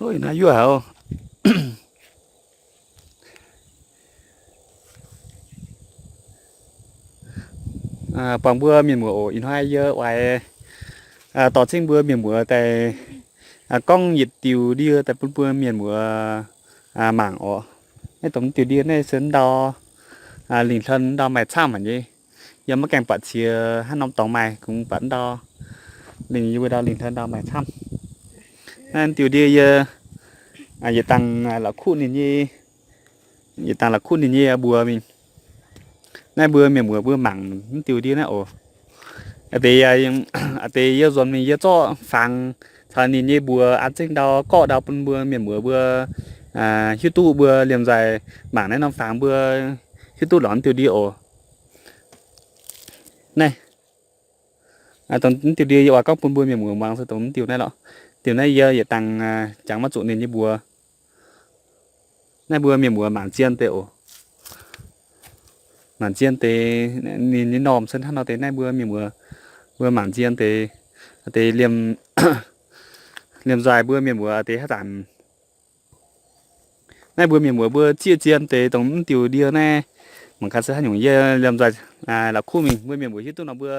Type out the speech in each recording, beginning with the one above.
Naaiv yuoqv haic oc. Buangh mbuo mienh muoz oc. Ih hnoi yie oix dorh cingv mbuo mienh muoz daaih gorngv yietc diuh ndie daaih bun mbuo mienh muoz mangc oc. Naaiv dongh diuh ndie naaiv se ndau lingh hlen ndau maaih camv haic nyei. Yie maiv gaengh buatc qiex haaix norm dorngx maaih, kungx buatc ndau lingh, yie mbuo ndau lingh hlen ndau maaih camv. Naaiv diuh ndie yie yietc dangh la'kuqv ninh nyei, yietc dangh la'kuqv ninh nyei mbuox mingh. Naaiv mbuo mienh muoz mbuo mangc mv diuh ndie naaiv oc. Aa deix, aa deix yie nzuonx mingh yie zorqv fangx caux ninh nyei mbuox an zengv ndau gorqv ndau bun mbuo mienh muoz mbuo hiuv duqv, mbuo liemh nzaaih mangc naaiv norm fangx mbuo hiuv duqv lorz mv diuh ndie oc. Naaiv, dongh mv diuh ndie yie oix gorngv bun mbuo mienh muoz muangx se dongh mv diuh naaiv lorqc. Diuh naaiv yie yietc dangh jangx maiv zuqc ninh nyei mbuox. Naaiv mbuo mienh muoz mangc zien deix oc. Mangc zien deix, ninh nyei normh se hnangv nor deix. Naaiv mbuo mienh muoz mbuo mangc zien deix, deix liemh, liemh nzaaih mbuo mienh muoz deix haaix zanc. Naaiv mbuo mienh muoz mbuo zieqv zien deix dongh mv diuh ndie naaiv. Mangc gaax se haaix nyungc, yie liemh nzaaih la'kuqv mingh mbuo mienh muoz hiuv duqv nor mbuo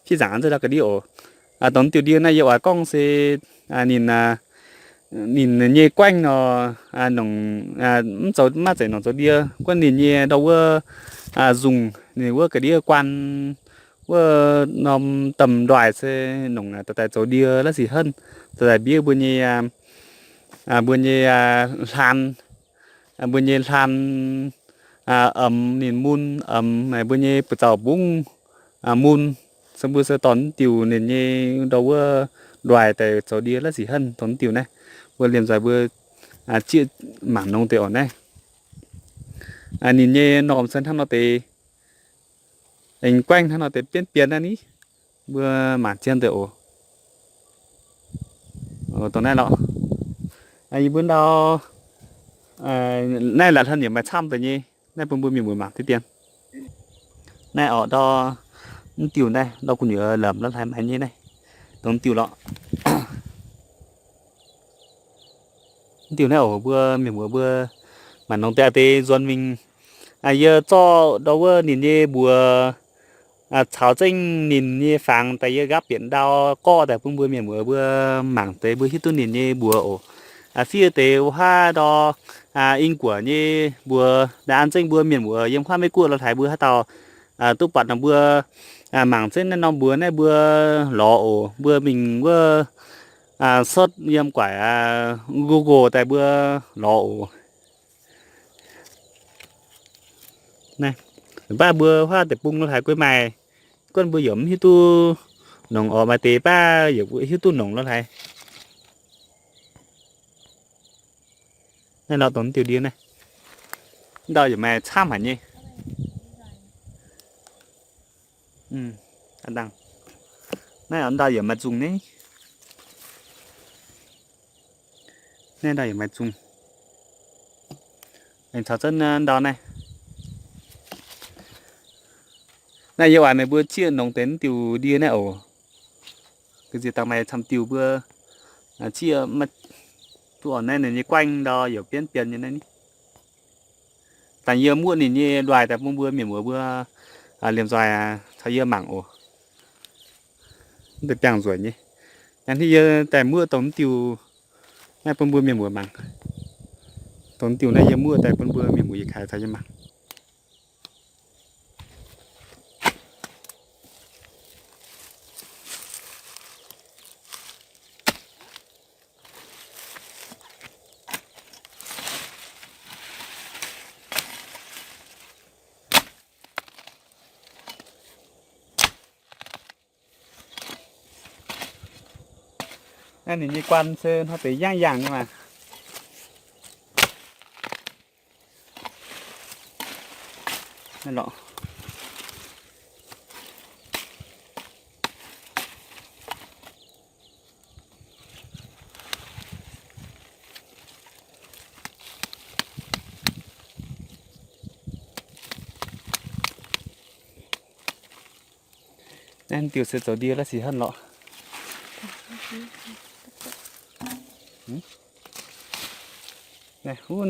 fiev nzaangc an zengv ndau ga'ndiev oc. Dongh mv diuh ndie naaiv yie oix gorngv se ninh, ninh nyei guaengv nor, nongc, mv zoux, maiv zeiz nongc zoux ndie, guaengv ninh nyei ndau wuov nzungh, ninh wuov ga'ndiev guan wuov norm domh ndoih se nongc daaih zoux ndie la'sic henv, daaih mbiev mbuo nyei, mbuo nyei hlaan, mbuo nyei hlaan omx ninh mun, omx mbuo nyei buoz-zaux mbungv mun, se mbuo se dorh mv diuh ninh nyei ndau wuov ndoih daaih zoux ndie la'sic henv dongh mv diuh naaiv. Mbuo liemh nzaaih mbuo zieqv mangc nongx deix oc naaiv. Ninh nyei normh se hnangv nor deix, aengx guaengv hnangv nor deix bienv bienx naaiv ni. Mbuo mangc zien deix oc. Dongh naaiv lorqc. Yie mbuo ndau naaiv la'hlen yaac maaih camv deix nyei. Naaiv bun mbuo mienh muoz mangc diqv dien. Naaiv orqc, ndau mv diuh naaiv, ndau gu'nyuoz lamc la'hlaaix maaih nyei naaiv. Dongh mv diuh lorqc. Mv diuh naaiv oc, mbuo mienh muoz mbuo mangc nongx deix aqv deix nzuonx mingh. Yie zorqv ndau wuov ninh nyei mbuox caux zengv ninh nyei fangx daaih yie nqaapv bieqc ndau gorqv daaih bun mbuo mienh muoz mbuo mangc deix mbuo hiuv duqv ninh nyei mbuox oc. Fiev deix wuov haav ndau Ing Guoqv nyei mbuox daaih an zengv mbuo mienh muoz yiem huaav Meiv Guoqv la'hlaaix mbuo haaix dauh duqv buatc nor mbuo mangc zengv naaiv norm mbuox naaiv mbuo lorz oc. Mbuo mingh wuov search yiem guaaic Google daaih mbuo lorz oc. Naaiv baav mbuo huaav deic-bung la'hlaaix guei maaih, guonv mbuo yaac mv hiuv duqv nongc orqc, maaih deix baav yaac hiuv duqv nongc la'hlaaix. Naaiv lorqc, dongh diuh ndie naaiv, ndau yaac maaih camv haic nyei. Naaiv ndau yaac maaih nzungh nyei. Naaiv ndau yaac maaih nzungh. Aengx caux zengv ndau naaiv. Naaiv yie oix meih mbuo zieqv nongx deix diuh ndie naaiv oc. Ga'nziex dangh maaih camv diuh mbuo zieqv maiv duqv orqc. Naaiv ninh nyei guaengv ndau yaac bienv bienx nyei naaiv ni. Dangh yie muoqv ninh nyei ndoih daaih bun mbuo mienh muoz mbuo liemh nzoih caux yie mangc oc. Mv deix biangh nzueic nyei. Hnangv naaiv yie daaih muoqv dongh mv diuh naaiv bun mbuo mienh muoz mangc. Dongh mv diuh naaiv yie muoqv daaih bun mbuo mienh muoz yietc kaaix caux yie mangc. Naaiv ninh nyei guan se hnoi deix yangh yangh nyei maah. Naaiv lorqc. Naaiv diuh se zoux ndie la'sic henv lorqc. Naaiv hitv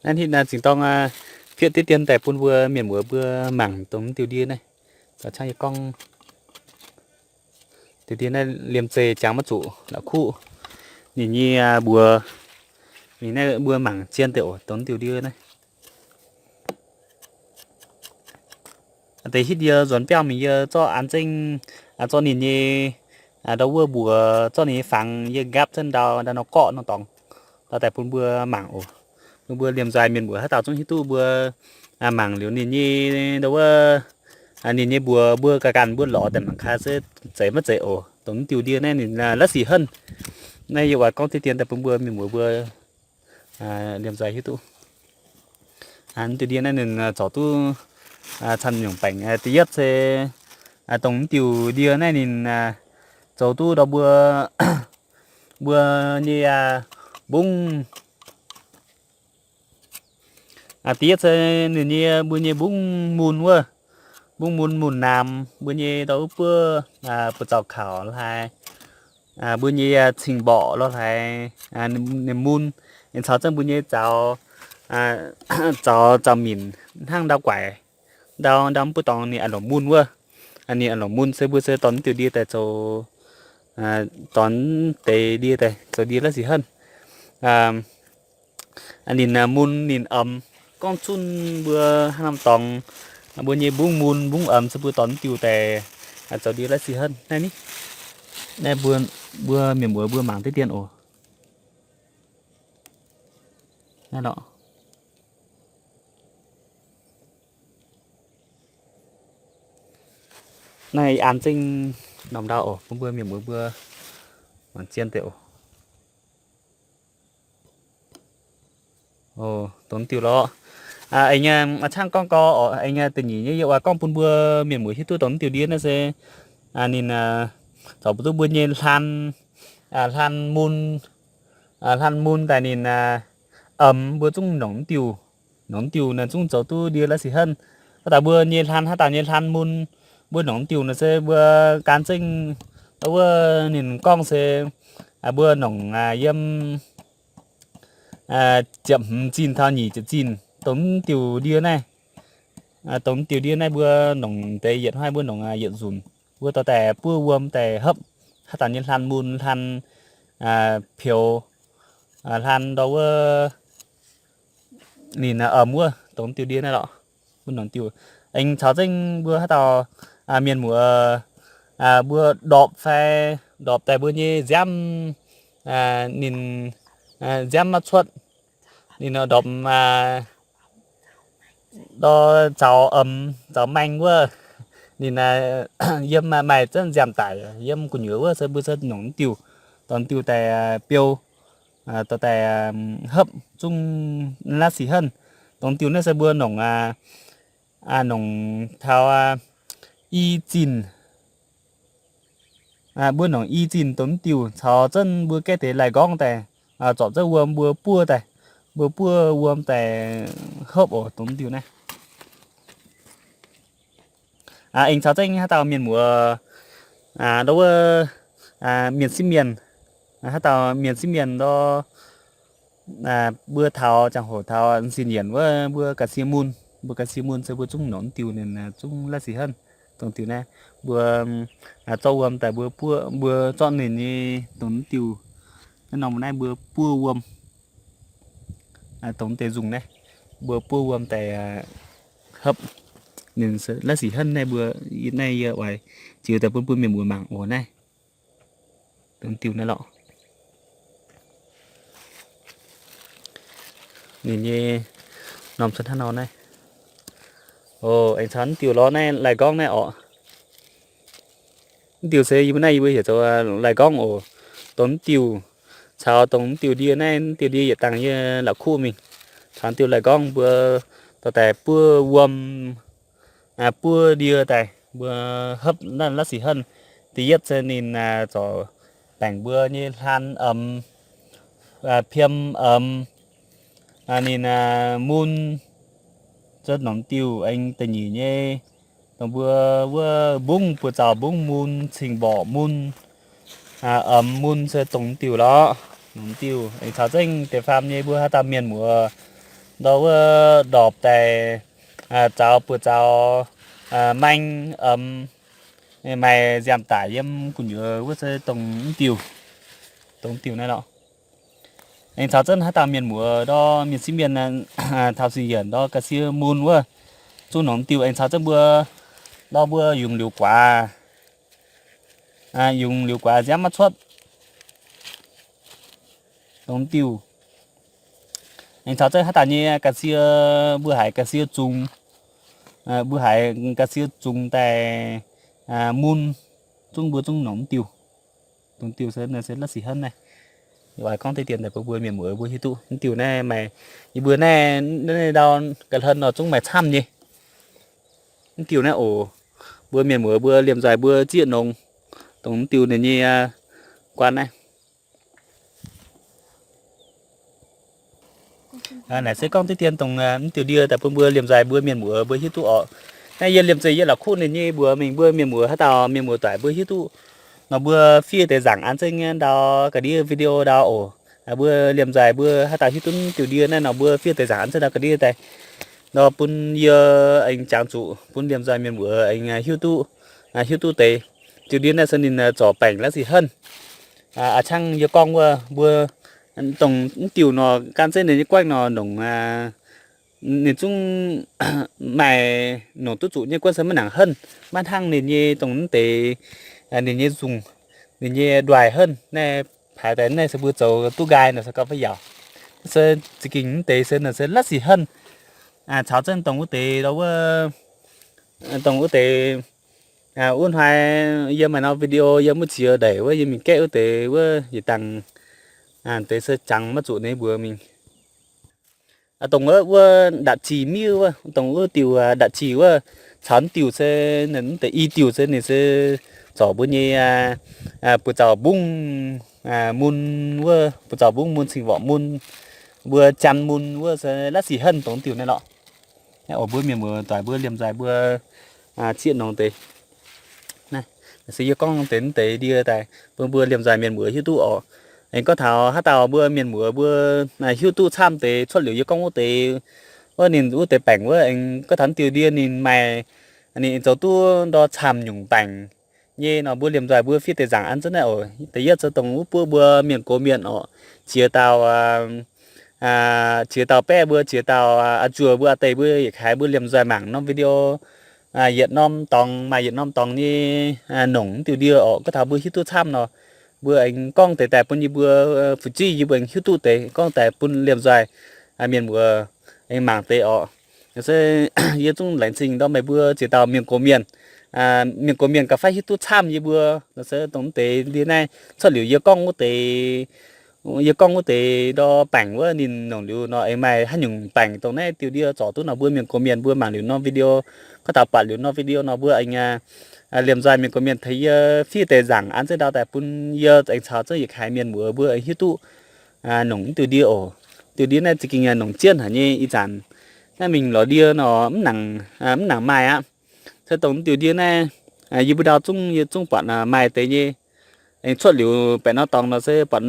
naaiv zingh dorng fiev diqv dien daaih bun mbuo mienh muoz mbuo mangc dongh diuh ndie naaiv. Zaux qangv yie gorngv, diuh ndie naaiv liemh zeih jangx maiv zuqc la'kuqv. Ninh nyei mbuox, ninh naaiv mbuo mangc zien deix oc, dongh diuh ndie naaiv. Deix hitv yie nzuonx biauv mingh yie zorqv an zengv, zorqv ninh nyei, ndau wuov mbuox, zorqv ninh nyei fangx yie nqaapv zengv ndau, ndau nor gorqv nor dorngx, dorh daaih bun mbuo mangc oc. Bun mbuo liemh nzoih mienh muoz haaix dauh zungv hiuv duqv mbuo mangc liuz ninh nyei, ndau wuov, ninh nyei mbuox mbuo ganh ganh mbuo lorz daaih mangc gaax se zeiz maiv zeiz oc. Dongh diuh ndie naaiv ninh la'sic henv. Naaiv yie oix gorngv diqv dien daaih bun mbuo mienh muoz mbuo liemh nzoih hiuv duqv. Diuh ndie naaiv ninh zoux duqv camv nyungc baengc. Da'yietv se dongh diuh ndie naaiv ninh zoux duqv ndau mbuo, mbuo nyei mbungv. Da'yietv se ninh nyei, mbuo nyei mbungv mun wuov, mbungv mun mun naamx, mbuo nyei ndau wuov buov, buoz-zaux kaux lorh haaix, mbuo nyei cing-mborqc lorh haaix, ninh mun, ninh caux zengv mbuo nyei zaux, zaux, zaux minc hnangv ndau guaix, ndau, ndau mv buov dorngx ninh a'longc mun wuov. Ninh a'longc mun se mbuo se dorh diuh ndie daaih zoux, dorh deix ndie daaih zoux ndie la'sic henv. Ninh mun ninh omx, gorngv zunv mbuo haaix norm dorngx, mbuo nyei mbungv mun mbungv omx se mbuo dorh diuh daaih zoux ndie la'sic henv. Naaiv ni, naaiv mbuo, mbuo mienh muoz mbuo mangc diqv dien oc. Naaiv lorqc. Naaiv an zengv norm ndau oc, bun mbuo mienh muoz mbuo mangc zien deix oc. Dongh diuh lorqc. Aengx a'cangv gorngv gau oc, aengx da'nyeic nyei yie oix gorngv bun mbuo mienh muoz hiuv duqv dongh diuh ndie naaiv se ninh zorc bun duqv mbuo nyei hlan, hlan mun, hlan mun daaih ninh omx mbuo zungv nongc diuh, nongc diuh naaiv zungv zoux duqv ndie la'sic henv. Haaix dauh mbuo nyei hlan, haaix dauh nyei hlan mun, mbuo nongc diuh naaiv se mbuo gan zengv, wuov ninh gorngv se mbuo nongc yiem ziepc hmz zinh taux nyic ziepc zinh dongh diuh ndie naaiv. Dongh diuh ndie naaiv mbuo nongc deix yietc hnoi mbuo nongc yietc nzunc, mbuo dorh daaih buov wuom daaih hopv. Haaix dauh nyei hlan mun, hlan peux, hlan ndau wuov ninh omx wuov, dongh diuh ndie naaiv lorqc. Mbuo nongc diuh. Aengx caux zengv mbuo haaix dauh mienh muoz mbuo ndorpc fai ndorpc daaih mbuo nyei nziaamv, ninh nziaamv maiv cuotv, ninh ndorpc ndor zaux omx, zaux maeng wuov, ninh yiem maaih zengv nziaamv daic yiem gu'nyuoz wuov se mbuo se nongc diuh, dongh diuh daaih biou, dorh daaih hopv zungv la'sic henv. Dongh diuh naaiv se mbuo nongc, nongc taux i zinh, mbuo nongc i zinh dongh diuh caux zengv mbuo gaeqv deix lai-nqorngv daaih, zorpc zengv wuom mbuo buov daaih, mbuo buov wuom daaih hopv oc dongh diuh naaiv. Aengx caux zengv haaix dauh mienh muoz, ndau wuov, mienh sieqv mienh, haaix dauh mienh sieqv mienh ndor, mbuo taux ziangh hoc taux m'zing yienc wuov mbuo ga'sie mun, mbuo ga'sie mun se mbuo zungv nongc diuh ninh zungv la'sic henv. Dongh diuh naaiv mbuo zorqv wuom daaih mbuo buov, mbuo zorqv ninh nyei dongh diuh naaiv norm naaiv mbuo buov wuom, dongh deix nzungh naaiv mbuo buov wuom daaih hopv, ninh la'sic henv naaiv mbuo, naaiv yie oix ziux daaih bun mbuo mienh muoz mangc oc naaiv. Dongh diuh naaiv lorqc. Ninh nyei norm cuotv hnangv nor naaiv. Oc, aengx caux diuh lorz naaiv lai-nqorngv naaiv orqc. Mv diuh se yie mbuo naaiv yie mbuo heuc zoux lai-nqorngv oc. Dongh mv diuh caux dongh mv diuh ndie naaiv, mv diuh ndie yietc dangh yie la'kuqv mingh. Caux diuh lai-nqorngv mbuo dorh daaih buov wuom, buov ndie daaih mbuo hopv naaiv la'sic henv. Da'yietv se ninh zorc baengc mbuo nyei hlan omx, piem omx, ninh mun, cuotv norm diuh. Aengx da'nyeic nyei dongh mbuo wuov mbungv, buoz-zaux mbungv mun, cing-mborqc mun, Omx mun se dongh diuh lorqc. Dongh diuh aengx caux zengv deix faam nyei mbuo haaix dauh mienh muoz ndau wuov ndorpc daaih zaux buoz zaux maeng omx maaih nziaamv daic yiem gu'nyuoz wuov se dongh diuh, dongh diuh naaiv lorqc. Aengx caux zengv haaix dauh mienh muoz ndau mienh sieqv mienh taux sic yienc ndau ga'sie mun wuov, zungv nongc diuh aengx caux zengv mbuo ndau mbuo yungz liuz guaax, yungz liuz guaax nziaamv maiv cuotv. Dongh diuh aengx caux zengv haaix dauh nyei ga'sie, mbuo haiz ga'sie zungx, mbuo haiz ga'sie zungx daaih mun, zungv mbuo zungv nongc diuh. Dongh diuh se, se la'sic henv naaiv. Oix gorngv deix dien daaih bun mbuo mienh muoz mbuo hiuv duqv diuh naaiv maaih, yie mbuo naaiv, naaiv ndau ga'hlen nor zungv maaih camv nyei. Diuh naaiv oc, mbuo mienh muoz mbuo liemh nzoih mbuo zieqv nongx dongh diuh ninh nyei guanh naaiv. Naaic se gorngv deix dien dongh mv diuh ndie daaih bun mbuo liemh nzoih mbuo mienh muoz mbuo hiuv duqv oc. Naaiv yie liemh zeih yie la'kuqv ninh nyei mbuox mingh mbuo mienh muoz haaix dauh mienh muoz doic mbuo hiuv duqv nor mbuo fiev deix nzaangc an zengv nyei ndau ga'ndiev video ndau oc. Mbuo liemh nzoih mbuo haaix dauh hiuv duqv diuh ndie naaiv nor mbuo fiev deix nzaangc an zengv ndau ga'ndiev daaih nor bun yie aengx jangx zuqc bun liemh nzoih mienh muoz aengx hiuv duqv, hiuv duqv deix. Diuh ndie naaiv se ninh zorc baengc la'sic henv. A'cangv yie gorngv wuov mbuo dongh mv diuh nor gan zengv ninh nyei guaengv nor nongc, ninh zungv maaih nongc duqv zuqc nyei guaengv se maiv nangc henv, maiv hnangv ninh nyei dongh mv deix, ninh nyei nzungh, ninh nyei nduaih henv naaiv. Paaix daaih naaiv se mbuo zoux duqv nqaai nor se gauh fai yaauc. Se za'gengh mv deix se nor se la'sic henv. Caux zengv dongh wuov deix, dongh wuov deix, wuov hnoi yie maaih norm video yie maiv ziex ndeic wuov yie mingh gaeqv wuov deix wuov yietc dangh deix se jangx maiv zuqc ninh mbuox mingh. Dongh wuov, wuov ndatc jih miuv wuov, dongh wuov diuh ndatc jih wuov, caux diuh se, deix i diuh se ninh se zorc mbuo nyei buoz-zaux mbungv mun wuov, buoz-zaux mbungv mun, cing-mborqc mun, mbuo janx mun wuov se la'sic henv dongh diuh naaiv lorqc. Oc, mbuo mienh muoz doic mbuo liemh nzoih mbuo zieqv nongx deix. Se yie gorngv deix deix ndie daaih bun mbuo liemh nzoih mienh muoz hiuv duqv oc. Aengx gorngv taux haaix dauh mbuo mienh muoz mbuo hiuv duqv camv deix cuotv liuz yie gorngv wuov deix, wuov ninh wuov deix baengc wuov, aengx gorngv taux diuh ndie ninh maaih, ninh zoux duqv ndau camv nyungc baengc nyei nor mbuo liemh nzoih mbuo fiev deix nzaangc an zengv naaiv oc. Da'yietv se dongh wuov buov mbuo mienh gox mienh oc, ziex dauh, ziex dauh baeqv mbuo, ziex dauh a'juoz mbuo, a'deix mbuo yietc kaaix mbuo liemh nzoih mangc norm video yietc norm dorngx maaih yietc norm dorngx nyei nongc diuh ndie oc. Gorngv taux mbuo hiuv duqv camv nor, mbuo aengx gorngv deix daaih bun yie mbuo fu'jueiv yie mbuo aengx hiuv duqv deix, gorngv daaih bun liemh nzoih mienh muoz aengx mangc deix oc. Se yie zungv laengz zingh ndorm meih mbuo ziex dauh mienh gox mienh. Mienh gox mienh gauh fai hiuv duqv camv yie mbuo nor se dongh deix ndie naaiv cuotv liuz yie gorngv wuov deix, yie gorngv wuov deix ndau baengc wuov ninh nongc liuz nor aengx maaih haaix nyungc baengc dongh naaiv diuh ndie zorc duqv nor mbuo mienh gox mienh mbuo mangc liuz norm video, gorngv taux buatc liuz norm video nor mbuo aengx liemh nzoih mienh gox mienh tengx yie fiev deix nzaangc an zengv ndau daaih bun yie aengx caux zengv yietc kaaix mienh muoz mbuo aengx hiuv duqv nongc diuh ndie oc. Diuh ndie naaiv za'gengh nongc jienv haic nyei ih zanc. Naaiv mingh lorz ndie nor mv nangc, mv nangc maaih aqv. Se dongh diuh ndie naaiv, yie mbuo ndau zungv, yie zungv buatc maaih deix nyei. Aengx cuotv liuz baeqc norm dorngx nor se buatc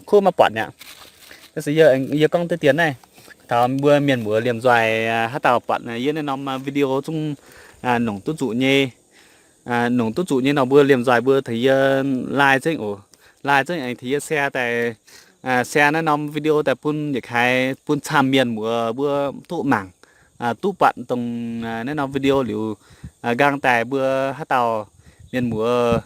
kuv maiv buatc mi'aqv. Naaiv se yie gorngv deix dien naaiv, taux mbuo mienh muoz liemh nzoih haaix dauh buatc yie naaiv norm video zungv nongc duqv zuqc nyei, nongc duqv zuqc nyei nor mbuo liemh nzoih mbuo tengx yie like zengv oc. Like zengv aengx tengx yie share daaih, share naaiv norm video daaih bun yietc kaaix bun camv mienh muoz mbuo duqv mangc, duqv buatc dongh naaiv norm video liuz, nqaang daaih mbuo haaix dauh mienh muoz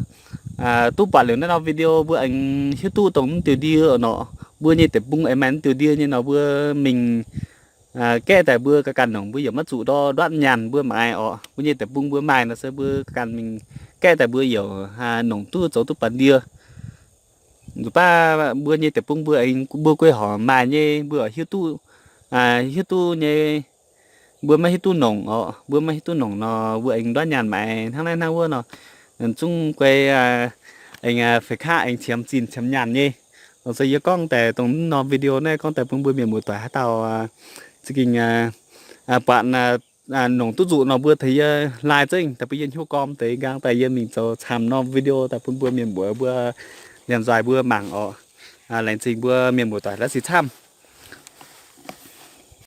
duqv buatc liuz naaiv norm video mbuo aengx hiuv duqv dongh mv diuh ndie nor, mbuo nyei deic-bung aengx maaih mv diuh ndie nyei nor mbuo mingh gaeqv daaih mbuo ganh ganh nongc, mbuo yaac maiv zuqc ndortv nyaanh mbuo mangc oc. Mbuo nyei deic-bung mbuo maaih nor se mbuo ganh ganh mingh gaeqv daaih mbuo yaac nongc duqv zoux duqv buatc ndie. Nzunc baav mbuo nyei deic-bung mbuo aengx mbuo guei horc maaih nyei mbuo hiuv duqv, hiuv duqv nyei. Mbuo maiv hiuv duqv nongc oc, mbuo maiv hiuv duqv nongc nor mbuo aengx ndortv nyaanh maaiz hnangv naaiv hnangv wuov nor, zungv guei aengx feix kaqv aengx qiemx zinh qiemx nyaanh nyei. Nor se yie gorngv daaih dongh norm video naaiv gorngv daaih bun mbuo mienh muoz-doic haaix dauh za'gengh buatc nongc duqv nzuqc nor mbuo tengx yie like zengv daaih bun yie hnyouv gorm deix nqaang daaih yie mingh zoux camv norm video daaih bun mbuo mienh muoz mbuo liemh nzoih mbuo mangc oc. Laengz zingh mbuo mienh muoz doic la'sic camv.